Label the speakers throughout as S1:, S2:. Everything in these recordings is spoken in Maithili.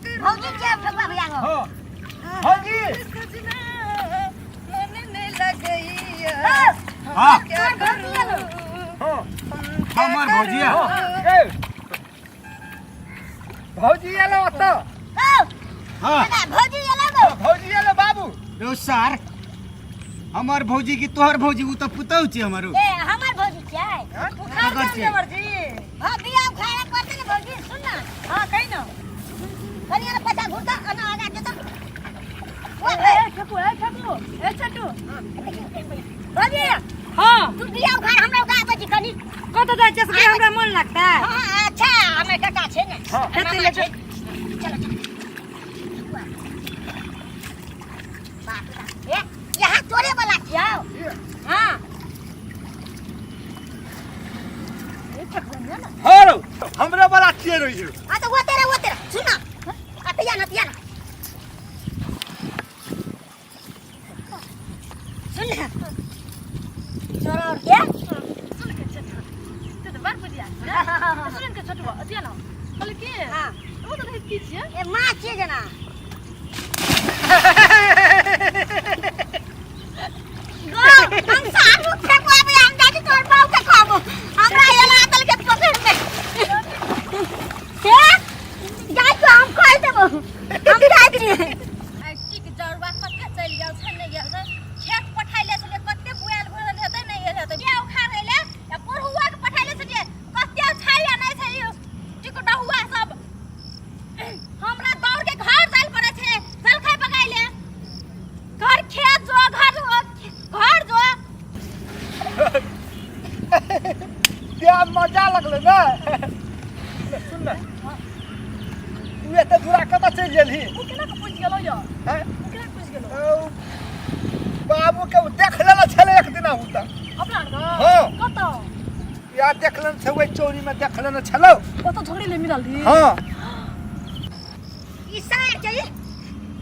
S1: भौजी के ठकुआ भैया गो।
S2: हाँ भौजी।
S3: सजना मन ने लगैया।
S2: हाँ।
S3: क्या करूं?
S2: हाँ।
S4: हमर भौजिया।
S2: हाँ, ए, भौजी एलो ओतऽ।
S1: गो।
S4: हाँ।
S1: दादा, भौजी एलो गो।
S2: भौजी एलो बाबू।
S4: रो सार, हमर भौजी की तोहर भौजी? उ त पुतहु छै हमर।
S1: ए, हमर भौजी छियै।
S3: उखाड़
S4: ककर
S3: दे
S4: छियै?
S3: देवर जी।
S1: हाँ, बिया उखाड़े पड़तै ने भौजी, सुन ना।
S3: हाँ, कही ना।
S1: कनी आर पछा घुरता, अना आगा जेतौ।
S3: ए ठकू, ए ठकू, ए छटू।
S1: भौजी।
S3: हाँ।
S1: तू बिया उखाड़, हमरा उखाड़ छी कनी।
S3: कत जाइ छै से हमरा मन लगता है।
S1: हाँ, अच्छा, हमर काका छै ने।
S2: हाँ।
S1: मामा
S3: ले
S1: छै। चलो चलो, बाप रे बाप। ए, यहाँ तोरे वाला छियौ। हाँ।
S3: ए ठकू ने ना।
S2: हाँ रौ, हमरा वाला छियै रौ यौ।
S1: हाँ तो वो तेरा, वो तेरा, सुन ना। अतिया ना, अतिया ना, सुन ना, छोरा और के
S3: सुन के छटू, तू तो बड़ बुधिया छै। सुन के छटू, अतिया ना कहले के।
S1: हाँ।
S3: ओ तो की छियै?
S1: ए, माछ छियै जना गो। हम सारू फेंको अभी, हम जाके तोर बाऊ के कहबो, हमरा एला आतल के पकड़ में से जाय तो हम कह देबो। हम जाय छियै।
S3: टिक जरुआ कते चलि गेल छै, नहि गेल छै। खेत पठाइले छलियै, कते बुआयल भरल हेतै, नहि गेल हेतै। बिया उखाड़ै ले आ पुरहुआ के पठाइले छलियै, कते छै या नहि छै। ई टिक डहुआ सब हमरा दौड़ के घर जाय पड़ै छै जलखै पकाइ ले। घर खेत जो, घर घर जो।
S2: क्या मजा लगलै ने। सुन ने, तू एते दूरा कतऽ चलि गेलही?
S3: ओ केना के पूछि गेलौ यौ?
S2: हैं?
S3: ओ केना के पूछि गेलौ?
S2: औ, बाबू के देख लेने छलै एक दिना उ तऽ।
S3: अपना आर के?
S2: हाँ।
S3: कतऽ?
S2: यार, देख लेने छै, ओहि चौरी में देख लेने छलौ।
S3: ओतऽ झगड़े ले मिलल रही?
S2: हाँ।
S1: ई सार छै,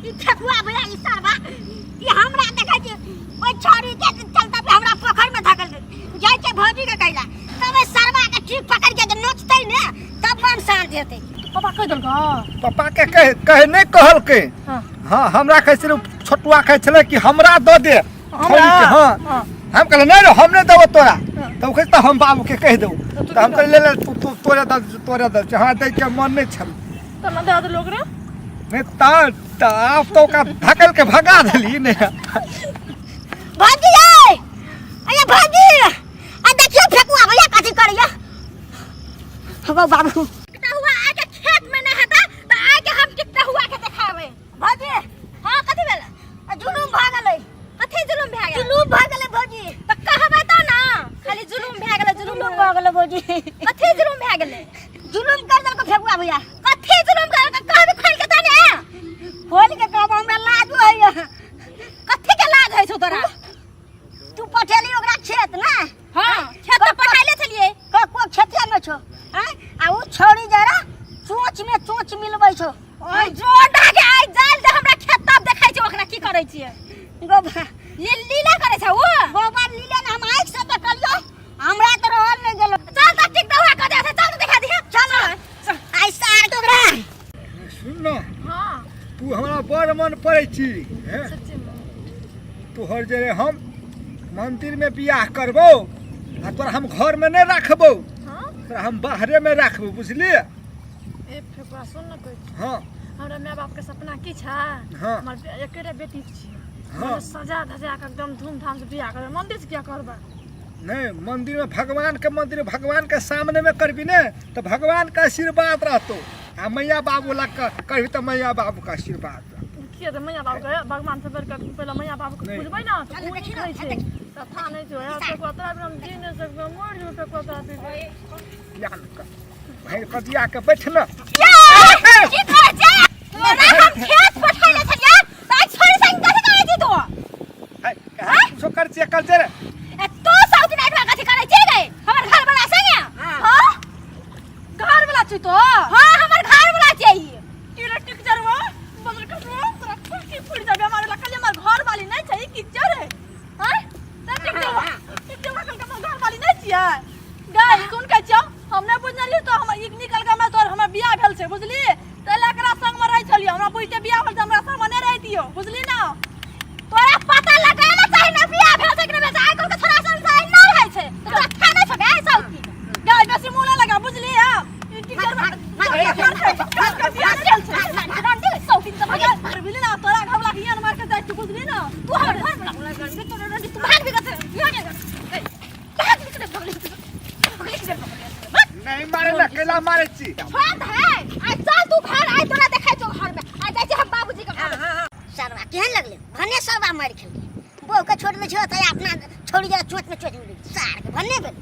S1: ई ठकुआ भैया, ई सारबा ई हमरा देखै छै। ओहि छौरी के चलता पे हमरा पोखर में धकल जाइ छै। भौजी के कैला तब ओहि सरबा के ठीक पकड़ के जे नोचतै ने, तब मन शांत हेतै।
S3: पापा कहि देलकौ?
S2: पप्पा के कह कहे नहि कहलकै।
S3: हाँ।
S2: हाँ, हमरा कहै छलै, छोटुआ कहै छलै कि हमरा दऽ दे।
S3: हमरा?
S2: छौरी के, हाँ।
S3: हाँ।
S2: हम कहलियै, नहि रे, हम नहि देबो तोरा।
S3: हाँ।
S2: तऽ ओ कहै तऽ हम बाबू के कहि देबो।
S3: तऽ तू
S2: तऽ हम
S3: की
S2: कहलियै, ले ले तू, तू तोरे दऽ, तोरे दऽ। हाँ, दै के मन नहि छल।
S3: तऽ न दऽ देलक रे?
S2: नहि तऽ आब तऽ ओकरा धकेल के भगा देली ने।
S1: भौजी यै, अरे भौजी, आ देखियौ फेकुआ भैया कथी करैया। हगो बाबू।
S3: टिकटा हुआ आके खेत में नहीं हेता त आके हम टिकटा हुआ के देखाबे।
S1: भौजी।
S3: हां, कथी भेल?
S1: आ जुलुम भऽ गेलै।
S3: कथी जुलुम भए गेल?
S1: जुलुम भऽ गेलै भौजी।
S3: त कहबै त ना, खाली जुलुम भए गेलै, जुलुम।
S1: जुलुम भऽ गेलै भौजी।
S3: कथी जुलुम भए गेलै?
S1: जुलुम कर देलको फेकुआ भैया।
S3: कथी जुलुम कर कहबे खोल के त ने।
S1: खोल के कहब, हमरा लाज होइया।
S3: कथी के लाज होइ छौ तोरा?
S1: तू पठेली ओकरा खेत ने?
S3: हां, खेत त पठाइले छलियै।
S1: को खेते में छौ आँय? आ उ छौड़ी जरा चोंच में चोंच मिलबै छौ।
S3: ओइ जोर डाके आइ जाल दे हमरा खेत, तब देखै छी ओकरा की करै छियै।
S1: गोबा
S3: लीला करै छै ओ।
S1: गोबर लीले ने, हम आँखि से देखलियो, हमरा तऽ रहल नहि गेलो।
S3: चल त टिक दहुआ कह दे, चल त देखा दिहे।
S1: चल, आइ सार के ओकरा।
S2: सुन ने।
S3: हां।
S2: तू हमरा बड़ मन पड़ै छी हैं?
S3: सच्ची में?
S2: तोहर जे हम मंदिर में बियाह करबो आ तोरा हम घर में नहीं राखबो।
S3: हां।
S2: तोरा हम बाहरे में राखबो, बुझलिए?
S3: ए फेकुआ, सुन न कहै छी।
S2: हाँ।
S3: हमरा माय बाप के सपना की छै?
S2: हाँ।
S3: हमर एकेटा बेटी छी।
S2: हाँ।
S3: सजा धजा के एकदम धूमधाम से बियाह करबै, मंदिर से किया करबै?
S2: नहीं, मंदिर में, भगवान के मंदिर में, भगवान के सामने में करबी ने तो भगवान का आशीर्वाद रहतो, आ मैया बाबू लग करबी तो मैया बाबू का आशीर्वाद रहतो।
S3: किया तऽ मैया बाबू के भगवान से बढ़ के पहिले मैया बाबू के
S2: नहीं।
S3: पूजबै ना तऽ
S1: चल,
S3: ओ
S1: देखी
S3: नीक
S1: ना,
S3: होइ छै।
S1: देखी।
S3: तथा नहि छै फेकुआ, तोरा बिना हम जी नहि सकबै, मरि जेबै फेकुआ तोरा बिना।
S2: या न कर। भाई कदिया के बैठ न।
S3: की करै छै तोरा? हम खेत पठाइले छलियै तऽ आइ छोरी संग कथी करै छी तू?
S2: है, कहाँ कुछो कर छियै, कर छै रे।
S3: ए, तू सब दिन एठमा कथी करै छी गे हमर घर वाला संगे? हां, घर वाला छी तो? हां, हमर घर वाला छी ई। ई रे टिक जरवा बदल कसवा, तोरा खुशी फुट जाबे हमारे लकल। हमर घर वाली नहीं छै की चरे? हां, त टिक जरवा, टिक जरवा कल हमर घर वाली नहीं छियै। गाय सुन के छौ, हम नहीं बुझलियै तो हमर ई निकल के हमरा तोर हमर बियाह भेल छै, बुझली? तै लए एकरा संग में रहै छलियै। बुझते बियाह भेल त हमरा सामने रहितियो, बुझली ना? तोरा पता लगाए ना चाही ना बियाह भेल छै कि नहि भेल छै। आइ काल्हि के छोड़ा सब से ना रहै छै, तऽ तोरा खा नहि छौ गै सब की गाय? बेसी मुँह ना लगा, बुझली? हां, ई टीचर बुझली ना, तोरा घर वाला के मार के जाइ छी, बुझली ना? तू हमर घर वाला तू भाग भी गथे।
S2: नहीं मारे ना, केला मारे छी।
S3: छोड़ दे, आइ चल तू घर, आइ तोरा देखाइ छौ घर में। आइ जाइ छी हम बाबूजी के घर।
S1: सरवा केहन लगले? भने सरवा मारि खेलकै। बहू के छोड़ दै छौ तऽ अपना छोड़ी जरा चोट में चोट मिल सार के भने भेल।